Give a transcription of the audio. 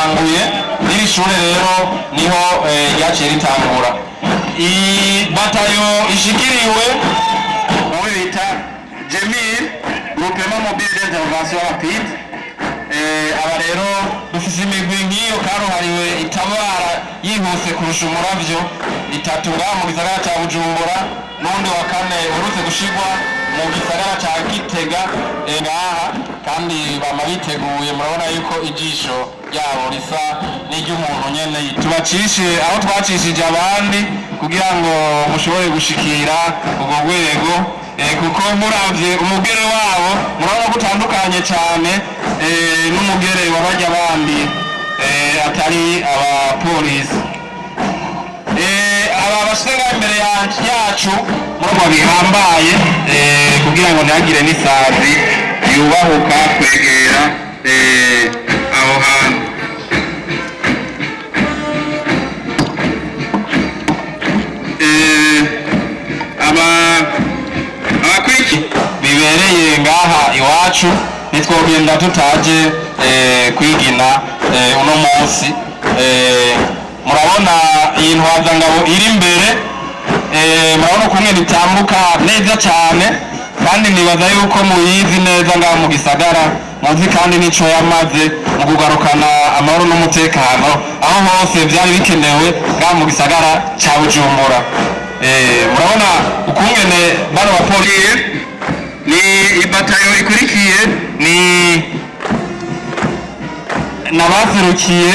Ryatanguye n'iri shure rero niho ryaciye ritangura. Iyi batayo ishikiriwe muri bita GMIR, Groupement Mobile d'Intervention Rapide. Aba rero dufise imigwi nk'iyo karuhariwe itabara yihuse kurusha umuravyo itatu ngaha mu gisagara ca Bujumbura, n'uwundi wa kane uherutse gushigwa mu gisagara ca Gitega. Ngaha kandi bama biteguye, murabona yuko ijisho ryabo risa n'iry'umuntu nyene. Tubacishe aho twacishije abandi kugira ngo mushobore gushikira urwo rwego, kuko muravye umugere wabo murabona ko utandukanye cyane n'umugere w'abajya bandi atari abapolisi. Aba bashyize imbere yacu murumva bihambaye, kugira ngo ntihagire n'isazi yubahuka kwegera aho hantu. Aba abakwiki bibereye ngaha iwacu, ntitwogenda tutaje kwigina uno munsi. Murabona iyi ntwazangabo iri imbere, murabona ukuntu bitambuka neza cyane, kandi nibaza yuko muyizi neza ngaha mu gisagara, muzi kandi n'ico yamaze mu kugarukana amahoro n'umutekano aho hose byari bikenewe ngaha mu gisagara ca Bujumbura. Murabona ukungene bano bapolisi ni ibatayo ikurikiye ni nabaserukiye.